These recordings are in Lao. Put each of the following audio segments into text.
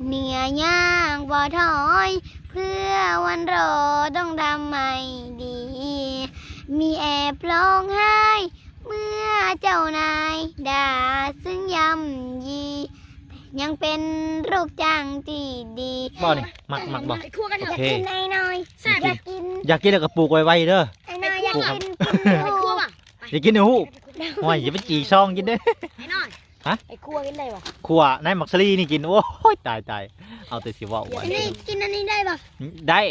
ເນື້ອຍາກບໍ່ຖອຍ ເພື່ອວັນລໍຕ້ອງທຳໃຫ້ດີ ມີແອບຮ້ອງໄຫ້ ເມື່ອເຈົ້ານາຍດ່າ ຊຶ່ງຢ້ຳຢີ ແຕ່ຍັງເປັນລູກຈ້າງທີ່ດີ ບໍ່ນີ້ ມັກ ມັກບໍ່? ໄອ້ຄົວກັນ ໂອເຄ ຢາກກິນໄອ້ນ້ອຍ ແຊບ ຢາກກິນ ຢາກກິນແລ້ວກໍປູກໄວໆເດີ ໄອ້ນ້ອຍຢາກກິນ ກິນ ໄອ້ຄົວບໍ່? ຢາກກິນໃຫ້ຮູ້ ໂອ້ຍ ຢ່າໄປຈີ່ຊອງກິນເດີ ໄອ້ນ້ອຍ ຮະ? ໄອ້ຂົ້ວກິນໄດ້ບໍ່? ຂົ້ວໃນໝາກສາລີນີ້ກິນ ໂອ້ຍ ຕາຍໆ ເອົາແຕ່ຊິເວົ້າ ອັນນີ້ກິນອັນນີ້ໄດ້ບໍ່? ໄດ້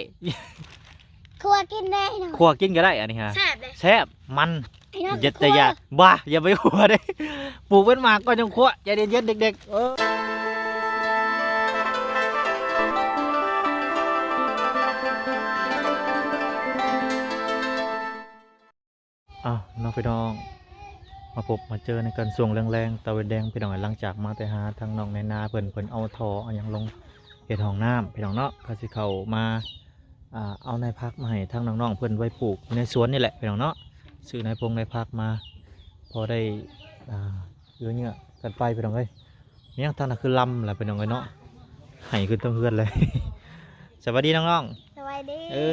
ຂົ້ວກິນໄດ້ເນາະ ຂົ້ວກິນກໍໄດ້ອັນນີ້ຮະ ແຊບເດ້ ແຊບ ມັນ ໄອ້ນ້ອງ ຢ່າ ຢ່າ ຢ່າ ບໍ່ ຢ່າໄປຂົ້ວເດ້ ປູກເປັນໝາກກ່ອນຈັ່ງຂົ້ວ ໃຈເຢັນໆ ເດັກໆ ເອີ. ອ້າວ ເນາະພີ່ນ້ອງ ມາພົບມາເຈີນຳກັນຊ່ວງແລງໆ ຕາເວັນແດງພີ່ນ້ອງ ຫຼັງຈາກມາແຕ່ຫາທາງນ້ອງໃນນາເພິ່ນ ເພິ່ນເອົາທໍ່ເອົາຫຍັງລົງເຮັດຫ້ອງນ້ຳພີ່ນ້ອງເນາະ ກໍຊິເຂົ້າມາ ອ່າ ເອົາໃນຜັກມາໃຫ້ທາງນ້ອງໆເພິ່ນໄວ້ປູກຢູ່ໃນສວນນີ້ແຫຼະພີ່ນ້ອງເນາະ ຊື້ໃນພົງໃນຜັກມາ ພໍໄດ້ເອື້ອເຍື່ອກັນໄປພີ່ນ້ອງເອີຍ. ແມ່ນຫຍັງທາງນັ້ນຄືລຳລະພີ່ນ້ອງເອີຍເນາະ ໄຫ້ຂຶ້ນເທິງເຮືອນເລີຍ. ສະບາຍດີນ້ອງໆ ສະບາຍດີ ເອີ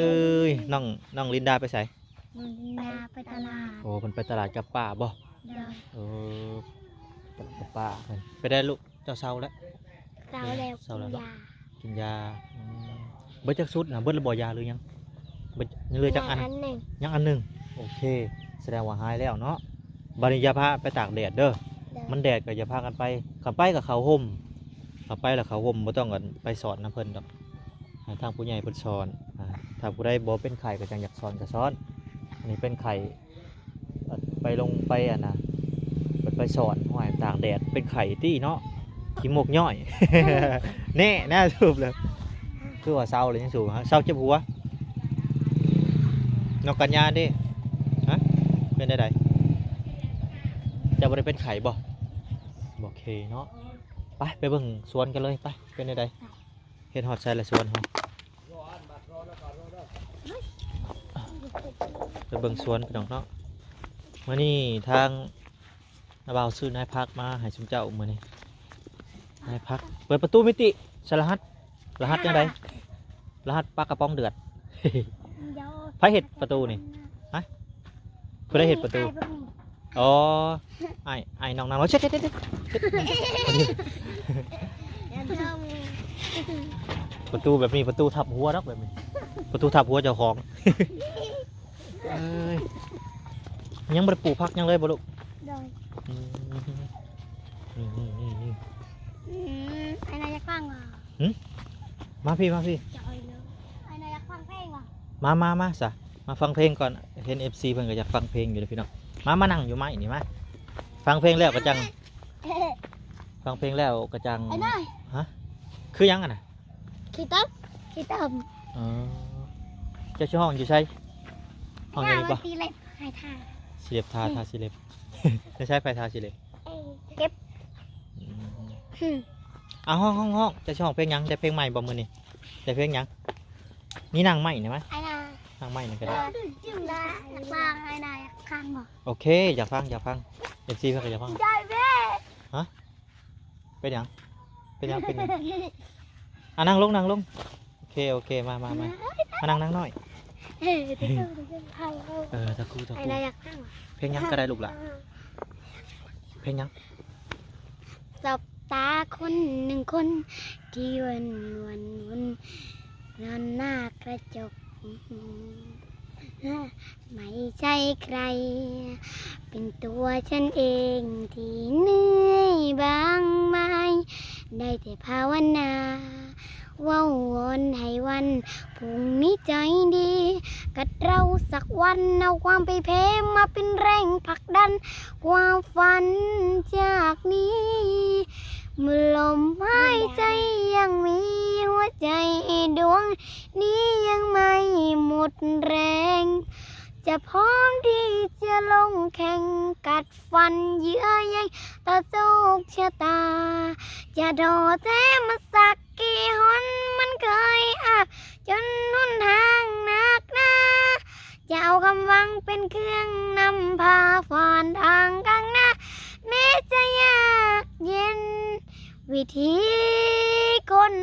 ຍ ນ້ອງ ນ້ອງລິນດາໄປໃສ? ນ້ອງລິນດາໄປຕະຫຼາດ ໂອ້ ເພິ່ນໄປຕະຫຼາດກັບປ້າບໍ່? ໂດຍ ເອີ ໄປຕະຫຼາດກັບປ້າເພິ່ນ ໄປໄດ້ລູກ ເຈົ້າເຊົາແລ້ວ? ເຊົາແລ້ວ ເຊົາແລ້ວ ກິນຢາ ກິນຢາ ອືມ ເບິດຈັກຊຸດນະ? ເບິດແລ້ວບໍ່ ຢາຫຼືຍັງ? ເບິດ ຍັງເຫຼືອຈັກອັນ? ຍັງອັນໜຶ່ງ ຍັງອັນໜຶ່ງ ໂອເຄ ສະແດງວ່າຫາຍແລ້ວເນາະ. ບາດນີ້ຢ່າພາໄປຕາກແດດເດີ ໂດຍ ມັນແດດກໍຢ່າພາກັນໄປ ຄັນໄປກໍເຂົ້າຮົ່ມ ຄັນໄປແລ້ວເຂົ້າຮົ່ມ ບໍ່ຕ້ອງກັນໄປສອນນຳເພິ່ນດອກ ໃຫ້ທາງຜູ້ໃຫຍ່ເພິ່ນສອນ. ອ່າ ຖ້າຜູ້ໃດບໍ່ເປັນໄຂ້ກໍຈັ່ງຢາກສອນກໍສອນ ອັນນີ້ເປັນໄຂ້ ໄປລົງໄປອັນນະ ໄປ ໄປສອນ ຫ້ວຍ ຕາກແດດເປັນໄຂ້ຕິເນາະ ຂີ້ມູກຍ້ອຍ ແນ່ ແນ່ ສະຫຼຸບແລ້ວ ຄືວ່າເຊົາແລ້ວຍັງສູບ ເຊົາເຈັບຫົວ. ນ້ອງກັນຍາເດ້ ຮະ ເປັນແນວໃດ? ເຈົ້າບໍ່ໄດ້ເປັນໄຂ້ບໍ່? ບໍ່ເຄເນາະ ໄປ ໄປເບິ່ງສວນກັນເລີຍ ໄປ ເປັນແນວໃດ? ເຮັດຮອດໃສລະສວນເຮົາ? ໄປເບິ່ງສວນພີ່ນ້ອງເນາະ. ມື້ນີ້ທາງນ້າບ່າວຊື້ນາຍພັກມາໃຫ້ຊຸມເຈົ້າມື້ນີ້ ນາຍພັກ. ເປີດປະຕູມິຕິ ໃສ່ລະຫັດ ລະຫັດຈັ່ງໃດ? ລະຫັດປາກະປ໋ອງເດືອດ. ໃຜເຮັດປະຕູນີ້? ຮະ? ຜູ້ໃດເຮັດປະຕູ? ອໍ ອ້າຍ ອ້າຍນ້ອງນາງ ເຊັດ ເຊັດ ເຊັດ ເຊັດ ປະຕູແບບນີ້ ປະຕູທັບຫົວດອກແບບນີ້ ປະຕູທັບຫົວເຈົ້າຂອງ. ເອີຍ ຍັງບໍ່ໄດ້ປູກຜັກຫຍັງເລີຍບໍ່ລູກ? ໂດຍ ອືມ ນີ້ໆໆໆ ອືມ ອ້າຍນາຢາກຟັງຫວາ? ຫຶ? ມາພີ້ ມາພີ້ ຈອຍເລີຍ ອ້າຍນາຢາກຟັງເພງຫວາ? ມາ ມາ ມາຊະ ມາຟັງເພງກ່ອນ ເຫັນເອັຟຊີເພິ່ນກໍຢາກຟັງເພງຢູ່ເດ້ພີ່ນ້ອງ. ມາ ມານັ່ງຢູ່ໄມ້ນີ້ມາ ຟັງເພງແລ້ວກໍຈັ່ງ ຟັງເພງແລ້ວກໍຈັ່ງ ອ້າຍນາຍ ຮະ? ຄືຫຍັງຫັ້ນນະ? ຂີ້ຕົມ ຂີ້ຕົມ ອໍ ເຈົ້າຊິຮ້ອງຢູ່ໃສ? ຮ້ອງຢູ່ນີ້ບໍ່? ຊິເລັບ ໃຫ້ທາ ຊິເລັບທາ ທາຊິເລັບ ໃນໃສ ໃຜທາຊິເລັບ? ເກັບ ອືມ ອືມ ອ່ະ ຮ້ອງ ຮ້ອງ ຮ້ອງ ເຈົ້າຊິຮ້ອງເພງຫຍັງ? ໄດ້ເພງໃໝ່ບໍ່ມື້ນີ້? ໄດ້ເພງຫຍັງ? ນີ້ນັ່ງໄມ້ນີ້ມາ ອ້າຍນາ ນັ່ງໄມ້ນີ້ກໍໄດ້ ອ່າ ຢາກຟັງ ອ້າຍນາຢາກຟັງບໍ່? ໂອເຄ ຢາກຟັງ ຢາກຟັງ ເອັຟຊີເພິ່ນກໍຢາກຟັງ ໄດ້ເວີຍ ຮະ? ເປັນຫຍັງ? ເປັນຫຍັງ? ເປັນຫຍັງ? ອ່ະ ນັ່ງລົງ ນັ່ງລົງ ໂອເຄ ໂອເຄ ມາ ມາ ມາ ມານັ່ງ ນັ່ງນ້ອຍ ເອີ ເອີ ຕະຄູ ຕະຄູ ເພງຫຍັງກໍໄດ້ລູກຫຼ້າ ເພງຫຍັງ? ສບຕາຄົນໜຶ່ງຄົນ ທີ່ເວີນວນວົນນອນໜ້າກະຈົກ ໄມ່ໃຊ່ໃຄ ເປັນຕົວສັນເອງທີ່ເມື່ອຍບາງມາຍ ໄດ້ແຕ່ພາວະນາ ເວົ້າວອນໃຫ້ວັນພຸ່ງມີໃຈດີ ກັດເຮົາສັກວັນ ເອົາຄວາມໄປແຜ່ມາເປັນແຮງຜັກດັນ ຄວາມຝັນຈາກນີ້ ເມື່ອລົມຫາຍໃຈຍັງມີ ຫົວໃຈດວງນີ້ຍັງໄມ່ໝົດແຮງ ຈະພ້ອມທີ່ຈະລົງແຂ່ງ ກັດຟັນເຍືອແຍ່ງຕໍ່ໂຊກຊະຕາ ຈະທໍ້ແທ້ມາສັກ ກີ່ຫົນມັນເຄີຍອາບ ຈົນຫົນທາງໜັກໜາ ຈະເອົາຄວາມຫວັງເປັນເຄື່ອງນຳພາ ຜ່ານທາງຂ້າງໜ້າ ແມ້ຈະຍາກເຢັນ ວິຖີຄົນ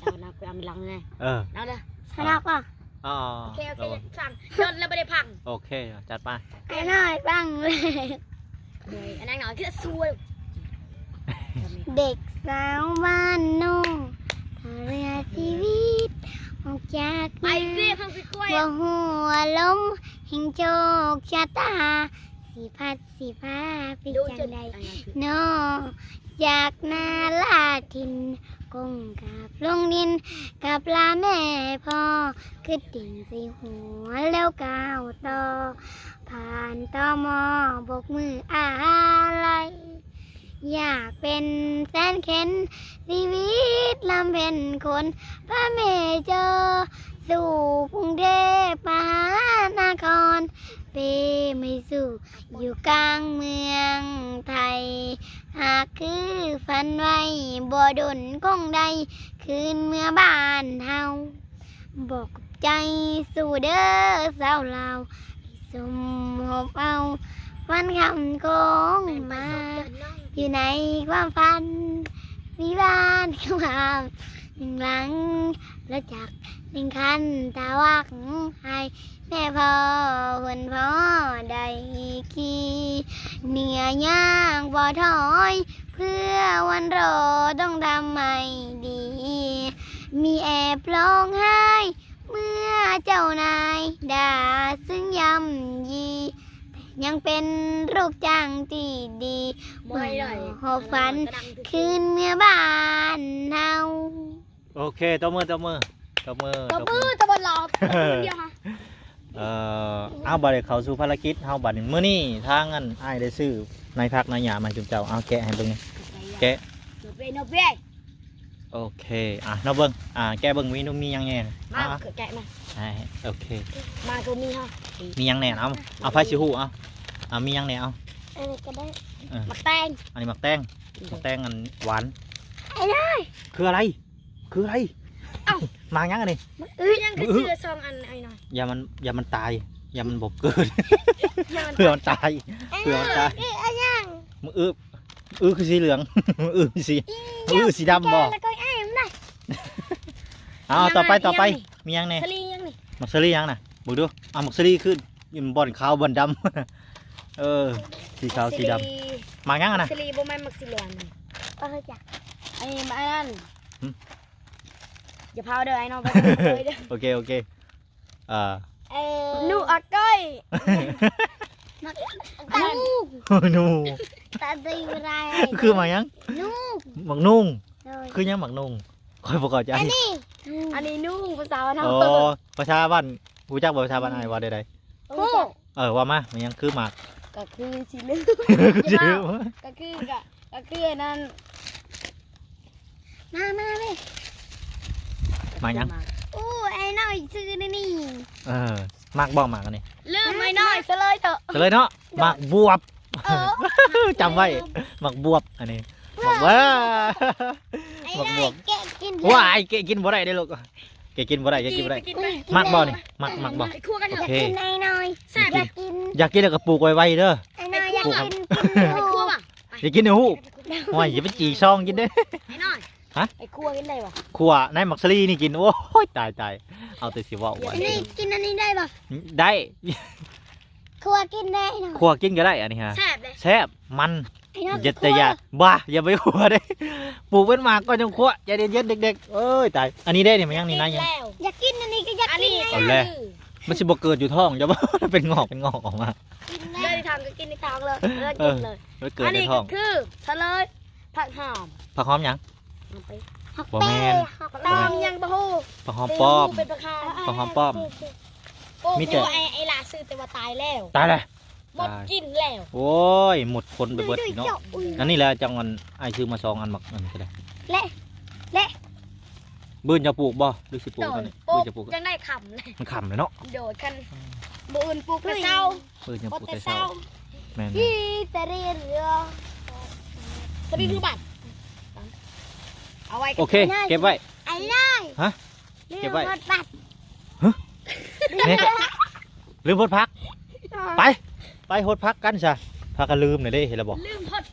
ເອົານະ ໄປເອົາມັນຫຼັງແນ່ ເອີ ເອົາເດີ ສະໜອກບໍ່? ອໍ ໂອເຄ ໂອເຄ ຟັງ ຈົນແລ້ວບໍ່ໄດ້ຟັງ ໂອເຄ ຈັດໄປ ໄອ້ນ້ອຍຟັງເລີຍ ໂດຍ ອັນນັ້ນເນາະ ຄືສວຍ ເດັກສາວບ້ານນອກ ເຫຼືອຊີວິດອອກຈາກ ໄປເວ ນາ ພັງໄປກ້ວຍ ບໍ່ຮູ້ວ່າລົມແຫ່ງໂຊກຊະຕາ ຊິພັດຊິພາໄປຈັ່ງໃດ ນອກຈາກນາລາຖິ່ນ ກົ້ມກາບລົງດິນ ກັບລາແມ່ພໍ່ ຄຶດດິນໃສ່ຫົວແລ້ວກ້າວຕໍ່ ຜ່ານ ຕມ ໂບກມືອາໄລ ຢາກເປັນແສນເຂັນ ຊີວິດລຳເພັນຄົນ ພາແມ່ເຈົ້າສູ່ກຸງເທບມະຫານະຄອນ ເປໄມ້ສູ້ຢູ່ກາງເມືອງໄທ ຫາກຄືຝັນໄວ້ ບໍ່ດົນຄົງໄດ້ຄືນເມືອບ້ານເຮົາ ບອກຂອບໃຈສູ່ເດີຊາວລາວ ທີ່ຊົມຮົບເອົາວັນຄ່ຳຂອງມາ ຢູ່ໃນຄວາມຝັນ ມີບ້ານງາມໜຶ່ງຫຼັງ ລົດຈັກໜຶ່ງຄັນ ຕາວັກໃຫ້ແມ່ພໍ່ເພິ່ນພໍໄດ້ຂີ່ ເໜື່ອຍຍາກບໍ່ຖອຍ ເພື່ອວັນລໍຕ້ອງທຳໃຫ້ດີ ມີແອບຮ້ອງໄຫ້ ເມື່ອເຈົ້ານາຍດ່າເຊິ່ງຢ້ຳຢີ ແຕ່ຍັງເປັນລູກຈ້າງທີ່ດີ ບໍ່ໃຫ້ລອຍ ເມື່ອຮອບຝັນຄືນເມືອບ້ານເຮົາ ໂອເຄ ຕົບມື ຕົບມື ຕົບມື ຕົບມື ຕົບມື ຕົບມືລາວ ຕົບມືດຽວຫະ ເອີ ເອົາ ບາດນີ້ເຂົ້າສູ່ພາລະກິດເຮົາ ບາດນີ້ມື້ນີ້ທາງອັນອ້າຍໄດ້ຊື້ນາຍຜັກນາຍຫຍ້າມາໃຫ້ຈຸມເຈົ້າ ເອົາແກະໃຫ້ເບິ່ງນີ້ ແກະ ໂນເປ ໂນເປ ໂອເຄ ອ່ະ ເນາະເບິ່ງ ອ່າ ແກະເບິ່ງມີ ມີຫຍັງແດ່ ມາ ອ່ະ ແກະມາ ອ່າ ໂອເຄ ມາກໍມີຮະ ມີຫຍັງແດ່ ເອົາ ເອົາ ໃຜຊິຮູ້ ເອົາ ອ່າ ມີຫຍັງແດ່ ເອົາ ອັນນີ້ກໍໄດ້ ເອີ ໝາກແຕງ ອັນນີ້ໝາກແຕງ ໝາກແຕງອັນຫວານ ໄອ້ນ້ອຍ ຄືອະໄລ? ຄືອະໄລ? ເອົ້າ ໝາກຫຍັງອັນນີ້? ໝາກອຶດ ຄືຫຍັງຄືຊື້ສອງອັນ ໄອ້ນ້ອຍ ຢ່າມັນ ຢ່າມັນຕາຍ ຢ່າມັນບໍ່ເກີດ ຢ່າມັນ ເພື່ອມັນຕາຍ ເພື່ອມັນຕາຍ ອຶດ ອະຫຍັງ? ໝາກອຶດ ອຶດຄືສີເຫຼືອງ ອຶດສີ ອື ອຶດສີດຳບໍ່? ແລ້ວກໍອ້າຍມັນນະ ເອົາ ຫຍັງ ຕໍ່ໄປ ອ່ະ ຕໍ່ໄປ ຫຍັງນີ້? ມີຫຍັງແດ່? ສາລີຫຍັງນີ້? ໝາກສາລີຫຍັງນະ? ເບິ່ງດູ. ເອົາ ໝາກສາລີຄືຢູ່ບ່ອນຂາວບ່ອນດຳ. ເອີ ສີຂາວສີດຳ. ໝາກສາລີ ໝາກຫຍັງຫັ້ນນະ? ສາລີ ບໍ່ແມ່ນໝາກສາລີ. ເອີ ຈັກ ໄອ້ ອັນນັ້ນ. ຫຶ? ຢ່າພາວເດີ ໄອ້ນ້ອງ ໄປເດີ. ໂອເຄ ໂອເຄ. ເອີ ເອີ ໜູອາກ້ອຍ. ໝາກ ໜູ ໜູ ຕາດີບໍ່ໄດ້ ຄືໝາກຫຍັງ? ໜູ ໝາກໜູ. ໂດຍ ຄືຫຍັງໝາກໜູ? ຂ້ອຍບໍ່ເຂົ້າໃຈ. ອັນນີ້ ອັນນີ້ໜູ ພາສາບ້ານເຮົາ. ອໍ ພາສາບ້ານ ຮູ້ຈັກບໍ່? ພາສາບ້ານອ້າຍວ່າໃດ? ຮູ້ຈັກ. ເອີ ເວົ້າມາ ມັນຫຍັງຄືໝາກ? ກໍຄືຊິລືມ ຊິລືມ ກໍຄື ກໍ ກໍຄືອັນນັ້ນ. ມາ ມາເວີຍ. ໝາກຫຍັງ? ໂອ້ ໄອ້ນ້ອຍຊື້ແນວນີ້. ເອີ ມັກບໍ່ໝາກອັນນີ້? ລືມໄອ້ນ້ອຍ ສະເລີຍເຖາະ ສະເລີຍເນາະ. ໂດຍ ໝາກບວບ. ເອີ ຈຳໄວ້ ໝາກບວບອັນນີ້. ໝາກບວບ ໄອ້ນ້ອຍ ໝາກບວບ ແກະກິນ. ວ້າຍ ແກະກິນບໍ່ໄດ້ເດ້ລູກ. ແກະກິນບໍ່ໄດ້ ແກະກິນບໍ່ໄດ້. ມັກບໍ່ນີ້? ມັກ ມັກບໍ່? ໄປຄົວກັນເຖາະ. ໂອເຄ ກິນໄອ້ນ້ອຍ ແຊບເດ້. ຢາກກິນ ຢາກກິນແລ້ວກໍປູກໄວ້ໄວເດີ. ໄອ້ນ້ອຍ ຢາກກິນ ຢາກກິນ. ໄປຄົວບໍ່? ຢາກກິນໃນຫູ. ໂອ້ຍ ຢ່າໄປຈີ່ຊອງກິນເດ້ ໄອ້ນ້ອຍ. ຮະ? ໄປຄົວກິນໄດ້ບໍ່? ຂົ້ວໃນໝາກສາລີນີ້ກິນ. ໂອ້ຍ ຕາຍ ຕາຍ ເອົາແຕ່ຊິເວົ້າໄວ້. ອັນນີ້ກິນອັນນີ້ໄດ້ບໍ່? ໄດ້. ຂົ້ວກິນໄດ້ເນາະ. ຂົ້ວກິນກໍໄດ້ອັນນີ້ຮະ. ແຊບເດ້ ແຊບ ມັນ. ຢ່າ ຢ່າ ຢ່າ ບ້າ ຢ່າໄປຂົ້ວເດ້. ປູກເປັນໝາກກ່ອນຈັ່ງຂົ້ວ ໃຈເຢັນໆ ເດັກໆ. ເອີຍ ຕາຍ. ອັນນີ້ເດ້ນີ້ ມັນຫຍັງນີ້ນະ? ຢາກກິນອັນນີ້ກໍຢາກກິນ. ເອົາແຫຼະ ມັນຊິບໍ່ເກີດຢູ່ທ້ອງເຈົ້າບໍ່? ເປັນງອກ ເປັນງອກອອກມາ. ກິນເລີຍ ໃນທາງກໍກິນໃນທາງເລີຍ. ເອີ ເອີ ກິນເລີຍ. ມັນເກີດໃນທ້ອງ. ອັນນີ້ກໍຄືສະເລີຍ ຜັກຫອມ. ຜັກຫອມຫຍັງ? ບໍ່ແມ່ນ ຜັກຫອມຫຍັງບໍ່ຮູ້. ຜັກຫອມປ້ອມ ເປັນຜັກຫອມ ຜັກຫອມປ້ອມ. ໂອ້ ມີແຕ່ ໄອ້ ໄອ້ຫຼ້າຊື້ແຕ່ວ່າຕາຍແລ້ວ ຕາຍແລ້ວ ໝົດກິນແລ້ວ. ໂອ້ຍ ໝົດຄົນໄປເບິດເນາະ. ອັນນີ້ແຫຼະ ຈັ່ງອັນ ອ້າຍຊື້ມາສອງອັນ ໝາກອັນນີ້ກໍໄດ້. ແລະ ແລະ ບືນຈະປູກບໍ່ ຫຼືຊິປູກ? ໂດຍ ຕອນນີ້ ປູກ ບືນຈະປູກ ຈັ່ງໄດ້ຄ່ຳເລີຍ. ມັນຄ່ຳແລ້ວເນາະ. ໂດຍ ຄັນບືນປູກແຕ່ເຊົ້າ ບືນຍັງປູກແຕ່ເຊົ້າ. ແມ່ນ ທີ່ຕະເຣນເຮືອ ສະບີ ອືມ ຄືບັດ ເອົາໄວ້. ໂອເຄ ເກັບໄວ້ ໄອ້ນ້ອຍ. ຮະ? ເກັບໄວ້ ລືມຫົດບັດ. ຮະ? ນີ້ ລືມຫົດຜັກ. ໄປ ໄປຫົດຜັກກັນຊະ. ພາກັນລືມແລ້ວເດ້ ເຫັນແລ້ວບໍ່? ລືມຫົດ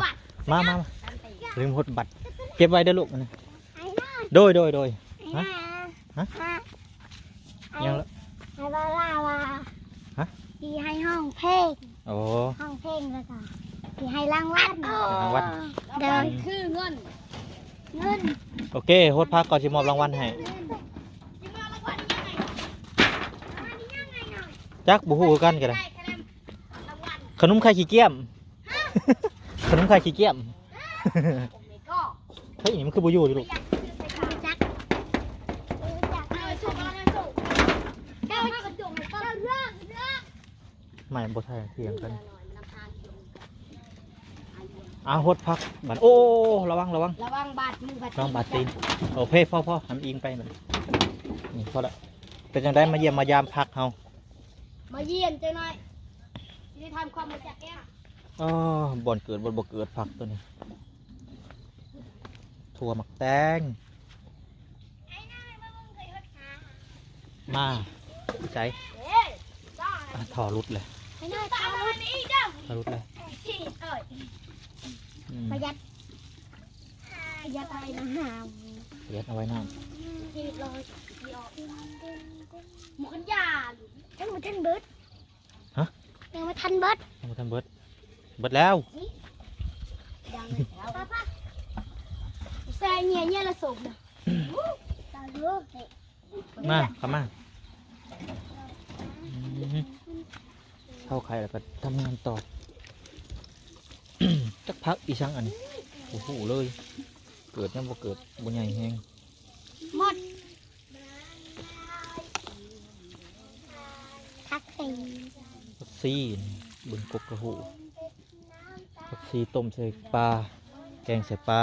ບັດ. ມາ ມາ ມາ ລືມຫົດບັດ. ເກັບໄວ້ເດີລູກ ອັນນີ້. ໂດຍ ໂດຍ ໂດຍ. ຮະ? ຮະ? ຍັງລະ ໃຫ້ວ່າລາວ່າ ຮະ? ຊິໃຫ້ຮ້ອງເພງ. ໂອ້ ຮ້ອງເພງແລ້ວກໍຊິໃຫ້ລາງວັນ. ໃຫ້ລາງວັນ. ໂດຍ ຄືເງິນ ເງິນ. ໂອເຄ ຫົດຜັກກ່ອນ ຊິມອບລາງວັນໃຫ້. ຈັກ ບໍ່ຮູ້ຄືກັນກໍໄດ້. ຂະໜົມໄຂ່ຂີ້ກ້ຽມ ຂະໜົມໄຂ່ຂີ້ກ້ຽມ. ເຮີ້ຍ ນີ້ມັນຄືບໍ່ຢູ່ຕິລູກ? ໄມ້ບໍ່ໄດ້ ຖຽງກັນ. ເອົາ ຫົດຜັກບັດ. ໂອ້ ລະວັງ ລະວັງ ລະວັງບາດມືບາດຕີນ ລະວັງບາດຕີນ. ໂອເຄ ພໍ ພໍ ໃຫ້ມັນອີງໄປບັດນີ້ ນີ້ພໍລະ. ເປັນຈັ່ງໃດ ມາຢ້ຽມມາຢາມພັກເຮົາ? ມາຢ້ຽມຈັກໜ້ອຍ ຊິໄດ້ທຳຄວາມຮູ້ຈັກແດ່. ອໍ ບ່ອນເກີດ ບ່ອນບໍ່ເກີດ ຜັກໂຕນີ້ ຖົ່ວໝາກແຕງ. ມາໃສ? ອ່າ ທໍ່ຫຼຸດເລີຍ ທໍ່ຫຼຸດເລີຍ. ອືມ ປະຢັດ ປະຢັດເອົາໄວ້ນ້ຳ ປະຢັດເອົາໄວ້ນ້ຳ. ອືມ ມັນຢາ ຍັງບໍ່ທັນເບິດ. ຮະ? ຍັງບໍ່ທັນເບິດ ຍັງບໍ່ທັນເບິດ. ເບິດແລ້ວ ຍັງແລ້ວ ໃສ່ເຫຍື້ອ ເຫຍື່ອລະສົບນະ. ມາ ເຂົ້າມາ. ອືມ ເຜົາໄຂ່ແລ້ວກໍທຳງານຕໍ່. ຈັກຜັກອີສັງອັນນີ້ ບໍ່ຮູ້ເລີຍ. ເກີດຍັງບໍ່ເກີດ ບໍ່ໃຫຍ່ແຮງ. ໝົດ ຜັກຊີ ຜັກຊີ ເບິ່ງກົກກະຫູ ຜັກຊີຕົ້ມໃສ່ປາ ແກງໃສ່ປາ.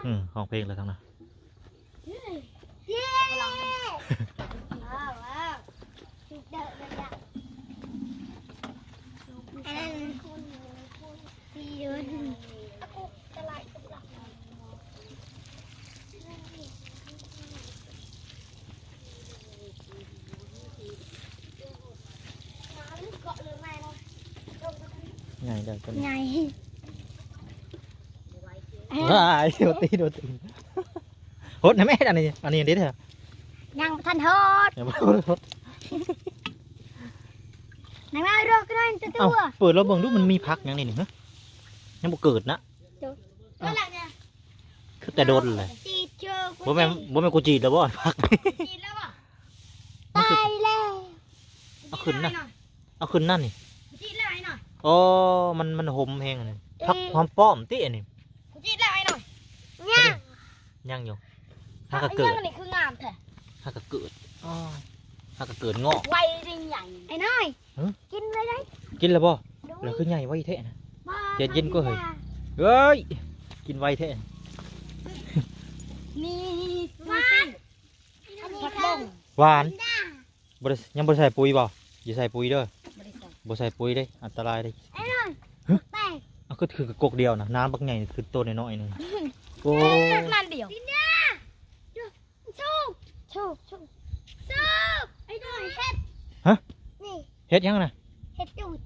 ອືມ ຮ້ອງເພງແລ້ວທັງນັ້ນ. ເຢ້ ວ້າວ ວ້າວ ສຸກເດີ ອັນນັ້ນ ໃຫຍ່ເດີ ໃຫຍ່. ວ້າຍ ໂດນຕີນ ໂດນຕີນ ຫົດນະແມ່ ອັນນີ້ ອັນນີ້ເດ້ ຍັງບໍ່ທັນຫົດ ຍັງບໍ່ທັນຫົດ ນັ່ງລາວໂລກໜ້ອຍແຕ່ຕົວ ເອົ້າ ເປີດລອງເບິ່ງດູ ມັນມີຜັກຫຍັງນີ້ນີ້ ຮະ ຍັງບໍ່ເກີດນະ ໂດນ ເອົ້າ ນັ້ນແຫຼະ ຄືແຕ່ດົນແຫຼະ ຈີດເຈີ ບໍ່ແມ່ນ ບໍ່ແມ່ນກູຈີດແລ້ວບໍ່ ຜັກ ຈີດແລ້ວບໍ່ ຕາຍແລ້ວ ເອົາຂຶ້ນນະ ເອົາຂຶ້ນນັ້ນນີ້ ຈີດແລ້ວໄອ້ໜ້ອຍ ອໍ ມັນ ມັນຫົມແຮງອັນນີ້ ເອີ ຜັກຫອມປ້ອມຕິອັນນີ້ ຈີດແລ້ວໄອ້ໜ້ອຍ ຍັງ ຍັງຢູ່ ຫາກະເກີດ ອັນນີ້ຄືງາມແທ້ ຫາກະເກີດ ອໍ ຫາກະເກີດງອກ ໄວໄດ້ໃຫຍ່ ໄອ້ນ້ອຍ ຫຶ ກິນໄວໄດ້ ກິນແລ້ວບໍ່ ໂດຍ ແລ້ວຄືໃຫຍ່ໄວແທ້ນະ ບໍ່ ໃຈເຢັນກວ່າເຮີ້ຍ ຢາ ເອີຍ ກິນໄວແທ້ ນີ້ ຫວານ ອັນນີ້ ຜັກບົ້ງ ຫວານ ກິນໄດ້ ບໍ່ໄດ້ ຍັງບໍ່ໄດ້ໃສ່ປຸ໋ຍບໍ່ ຢ່າໃສ່ປຸ໋ຍເດີ ບໍ່ໄດ້ໃສ່ ບໍ່ໃສ່ປຸ໋ຍເດ້ ອັນຕະລາຍເດ້ ໄອ້ນ້ອຍ ຫຶ ແປງ ເອົາ ຄື ຄືກົກດຽວນະ ນ້ຳບັກໃຫຍ່ ຄືໂຕນ້ອຍໆໜຶ່ງ ໂອ້ ນັ້ນດຽວ ກິນໄດ້ ສູບ ສູບ ສູບ ສູບ ໄອ້ນ້ອຍ ເຮັດ ຮະ ນີ້ ເຮັດຫຍັງນະ ເຮັດຈູດ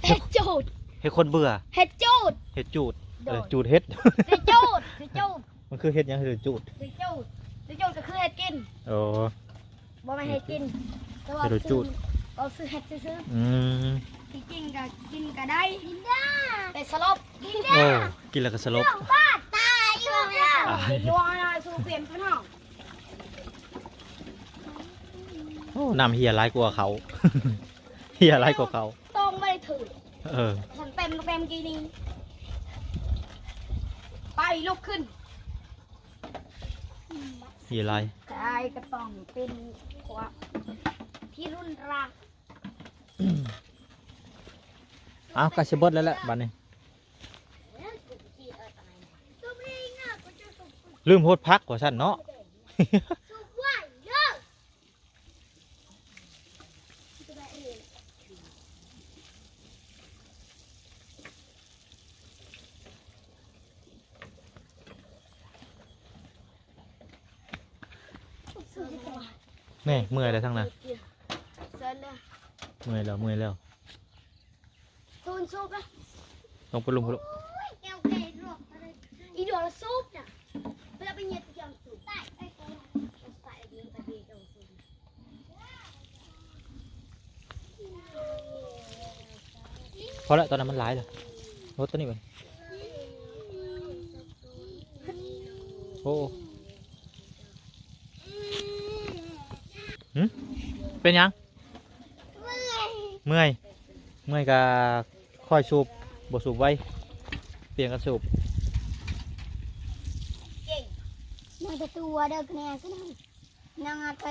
ເຮັດຈູດ ເຮັດຄົນເບື່ອ ເຮັດຈູດ ເຮັດຈູດ ໂດຍ ເອີ ຈູດເຮັດ ເຮັດຈູດ ເຮັດຈູດ ມັນຄືເຮັດຫຍັງ ເຮັດຈູດ ເຮັດຈູດ ເຮັດຈູດກໍຄືເຮັດກິນ ໂອ້ ບໍ່ແມ່ນເຮັດກິນ ແຕ່ວ່າເຮັດຈູດ ເອົາຊື່ເຮັດຊື່ໆ ອືມ ທີ່ຈິງກໍກິນກໍໄດ້ ກິນໄດ້ ແຕ່ສະຫຼົບ ກິນໄດ້ ໂອ້ ກິນແລ້ວກໍສະຫຼົບ ເລື່ອງບ້າຕາຍຢູ່ແລ້ວ ຕາຍ ຢູ່ວ່ານະ ສູ້ເປັນພີ່ນ້ອງ ໂອ້ ນ້ຳເຫຍຫຼາຍກວ່າເຂົ້າ ເຫຍຫຼາຍກວ່າເຂົ້າ ຕ້ອງບໍ່ໄດ້ຖືກ ເອີ ຄັນເຕັມກໍເຕັມກີ້ນີ້ ໄປລຸກຂຶ້ນ ເຫຍຫຼາຍ ຕາຍກໍຕ້ອງເປັນຄວາມທີ່ຮຸນແຮງ ເອົ້າ ໃກ້ຊິເບິດແລ້ວແຫຼະບາດນີ້ ລືມຫົດຜັກວ່າຊັ້ນເນາະ. ແມ່ ເມື່ອຍແລ້ວທັງນັ້ນ ເມື່ອຍແລ້ວ ເມື່ອຍແລ້ວ ສູນສູບລະ ລົງໄປລຸ່ມພຸ້ນລູກ ໂອ້ຍ ແກ້ວແກ່ລວກ ອີດວງລະສູບນະ ເວລາໄປເຫຍດກຽມສູບ ພໍແລ້ວ ຕອນນັ້ນມັນຫຼາຍແລ້ວ ລົດຕົວນີ້ເບິ່ງ ໂອ້ ຫຶ ເປັນຫຍັງ? ເມື່ອຍ ເມື່ອຍ ເມື່ອຍກະຄ່ອຍສູບ ບໍ່ສູບໄວ ປ່ຽນກັນສູບ ນາງຕະຕົວເດີ ກະແນນຊະນະ ນາງອາໄກ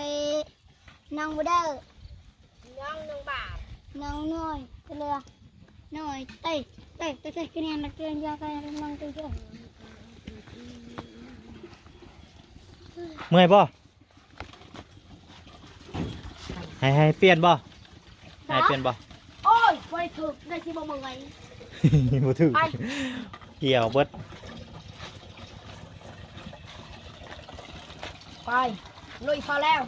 ນາງບໍ່ເດີ ນາງ ນາງບາບ ນາງນ້ອຍ ກະເຫຼືອ ນ້ອຍ ເຕະ ເຕະ ເຕະ ກະແນນ ນາງເກີນຢາ ກະແນນ ນາງເກີນຢາ ເມື່ອຍບໍ່? ໃຫ້ ໃຫ້ປ່ຽນບໍ່? ໃຫ້ປ່ຽນບໍ່? ໂອ້ຍ ບໍ່ໄດ້ຖືກ ໄດ້ຊິບໍ່ເມື່ອຍ ບໍ່ຖືກ ໄປ ກ່ຽວເບິດ ໄປ ລຸຍ ພໍແລ້ວ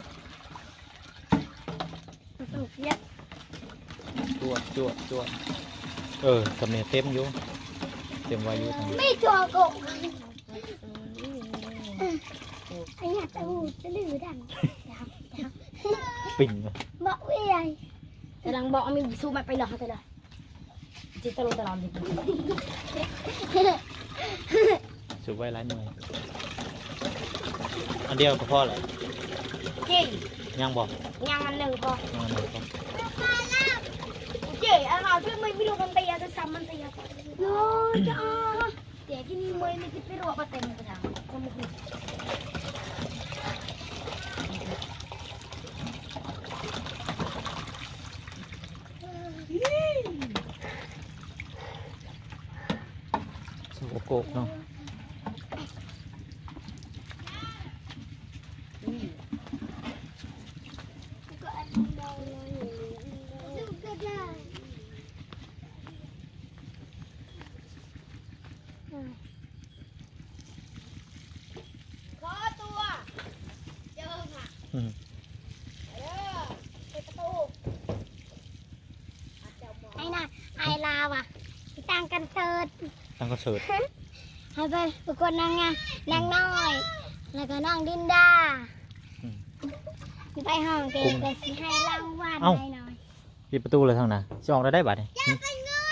ຈວດ ຈວດ ຈວດ ເອີ ສຳເນຍເຕັມຢູ່ ເຕັມໄວຢູ່ ມີຕົວໂກງ ອັນນີ້ຕະຫູຕະລືດັງ ປິງ ເບາະເອື້ອຍ ກຳລັງເບາະ ມີສູບມາໄປລອກເຮົາເທື່ອ ຈິຕະລຸຕະຫຼອນ ສູບໄວ້ຫຼາຍໜ່ວຍ ອັນດຽວກໍພໍແລ້ວ ຈິງ ຍັງບໍ່? ຍັງອັນໜຶ່ງພໍ ຍັງອັນໜຶ່ງພໍ ເຈ້ ອັນເຮົາທີ່ມັນມີລູກມັນໄປຢາກຈະຊ້ຳມັນໄປຢາກ ໂອ້ຍ ຈະອາ ແຕ່ທີ່ນີ້ເມື່ອຍນີ້ຊິໄປລົວກປາເຕັມກະດາງ ສະກະປົກເນາະ ຂໍຕົວ ເຈີມາ ອືມ ເດີ ເປີດປະຕູ ໄອ້ນະ ໄອ້ລາວະ ຕັ້ງຄອນເສີດ ຕັ້ງຄອນເສີດ ໃຫ້ໄປປະກວດນາງງາມ ນາງນ້ອຍ ແລ້ວກໍນ້ອງດິນດາ ອືມ ຊິໄປຮ້ອງເພງ ກຸມ ກໍຊິໃຫ້ລາງວັນ ເອົ້າ ໃຫ້ໜ້ອຍ. ປິດປະຕູເລີຍທາງນັ້ນ ຊິອອກໄດ້ໄດ໋ບາດນີ້. ຢ່າໄປງົວ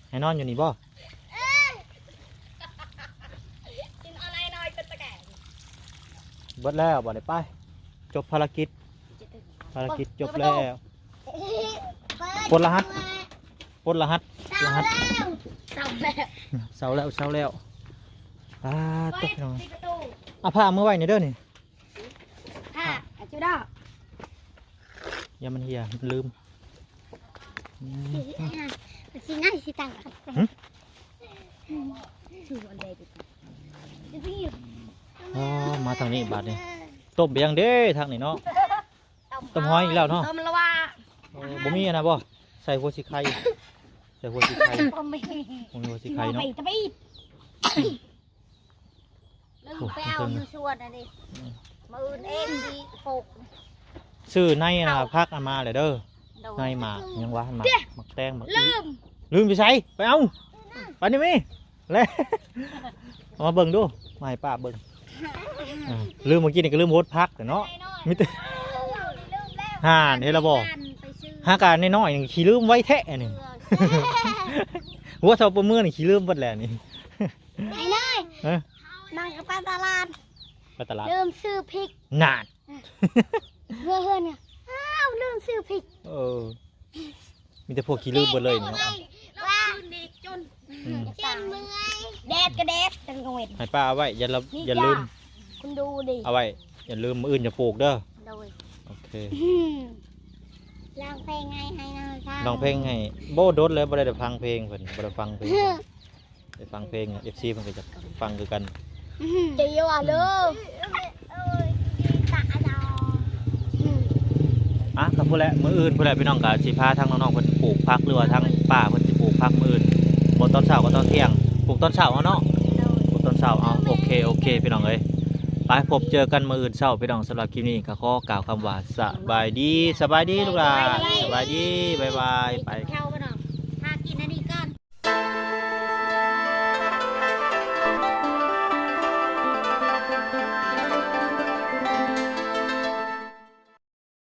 ໃຫ້ນອນຢູ່ນີ້ບໍ່? ເອີ ກິນອອນໄລນອຍເປັນຕະແກງ. ເບິດແລ້ວບາດນີ້ ໄປ ຈົບພາລະກິດ ພາລະກິດຈົບແລ້ວ. ເປີດ ປົດລະຫັດ ປົດລະຫັດ ເຊົາແລ້ວ ເຊົາແລ້ວ ເຊົາແລ້ວ ເຊົາແລ້ວ. ອ່າ ຕົກນ້ອຍ ປິດປະຕູ ເອົາຜ້າມາໄວ້ນີ້ເດີນີ້. ຜ້າ ຜ້າ ອາ ຈຸດອກ ຢ່າມັນເຫຍ ມັນລືມ. ອືມ ຊິງ່າຍ ຊິຕັ້ງ ຫຶ? ອໍ ມາທາງນີ້ບາດນີ້. ຕົ້ມໄປຫຍັງເດ້ທາງນີ້ເນາະ? ຕົ້ມຫອຍອີກແລ້ວເນາະ. ຕົ້ມລະວາ. ໂອ້ ບໍ່ມີອັນນັ້ນບໍ່? ໃສ່ຫົວສີໄຄ ໃສ່ຫົວສີໄຄ. ບໍ່ມີ ບໍ່ມີຫົວສີໄຄເນາະ. ຊິມາໄປຕະບີດ ລືມໄປເອົາຢູ່ສວນອັນນີ້. ອືມ ມື້ອື່ນເອງຊິປູກ. ຊື້ໃນ ເອົາ ຜັກອັນມາແຫຼະເດີ. ໂດຍ ໃນໝາກຫຍັງວະ ໝາກ ໝາກແຕງ ໝາກ ລືມ ລືມຢູ່ໃສ? ໄປເອົາ ໄປນີ້ມີ. ແລ້ວ ເອົາມາເບິ່ງດູ ມາໃຫ້ປ້າເບິ່ງ. ອ່າ ລືມ ເມື່ອກີ້ນີ້ກໍລືມຫົດຜັກແຫຼະເນາະ. ມີແຕ່ ຫານ ເຫັນລະບໍ່? ຫາການນ້ອຍໆນີ້ຂີ້ລືມໄວແທ້ນີ້. ເອີ ຫົວເທົ່າປາເມືອນີ້ຂີ້ລືມເບິດແຫຼະນີ້. ໄອ້ນ້ອຍ ຮະ? ນາງກໍໄປຕະຫຼາດ ໄປຕະຫຼາດ ລືມຊື້ພິກ. ນານ ເຮືອ ເຮືອນ ອ້າວ ລືມຊື້ພິກ. ເອີ ມີແຕ່ພວກຂີ້ລືມເບິດເລີຍນີ້ເນາະ. ວ່າ ອືມ ແດດກໍແດດ ຈັງກະເວັນ ໃຫ້ປ້າເອົາໄວ້ ຢ່າລະ ຢ່າລືມ ຄຸນດູດີ ເອົາໄວ້ ຢ່າລືມ ມື້ອື່ນຢ່າປູກເດີ. ໂດຍ ໂອເຄ ອືມ ຮ້ອງເພງໃຫ້ ໃຫ້ນາງ ຮ້ອງເພງໃຫ້. ບໍ່ດົນແລ້ວ ບໍ່ໄດ້ຟັງເພງເພິ່ນ ບໍ່ໄດ້ຟັງເພງເພິ່ນ. ໄປຟັງເພງ ເອັຟຊີ ເພິ່ນກໍຈະຟັງຄືກັນ. ຈະຢູ່ວ່າເລີຍ ອ່ະ ກໍພຸ້ນແຫຼະ ມື້ອື່ນພຸ້ນແຫຼະ ພີ່ນ້ອງກໍຊິພາທາງນ້ອງໆເພິ່ນປູກຜັກ ຫຼືວ່າທາງປ້າເພິ່ນຊິປູກຜັກມື້ອື່ນ. ບໍ່ຕອນເຊົ້າກໍຕອນທ່ຽງ ປູກຕອນເຊົ້າເອົາເນາະ. ໂດຍ ປູກຕອນເຊົ້າເອົາ. ໂອເຄ ໂອເຄ ພີ່ນ້ອງເອີຍ ໄປພົບເຈີກັນມື້ອື່ນເຊົ້າ ພີ່ນ້ອງ. ສຳລັບຄລິບນີ້ກໍຂໍກ່າວຄຳວ່າ ສະບາຍດີ ສະບາຍດີລູກຫຼານ ສະບາຍດີ ສະບາຍດີ ບາຍບາຍ ໄປ.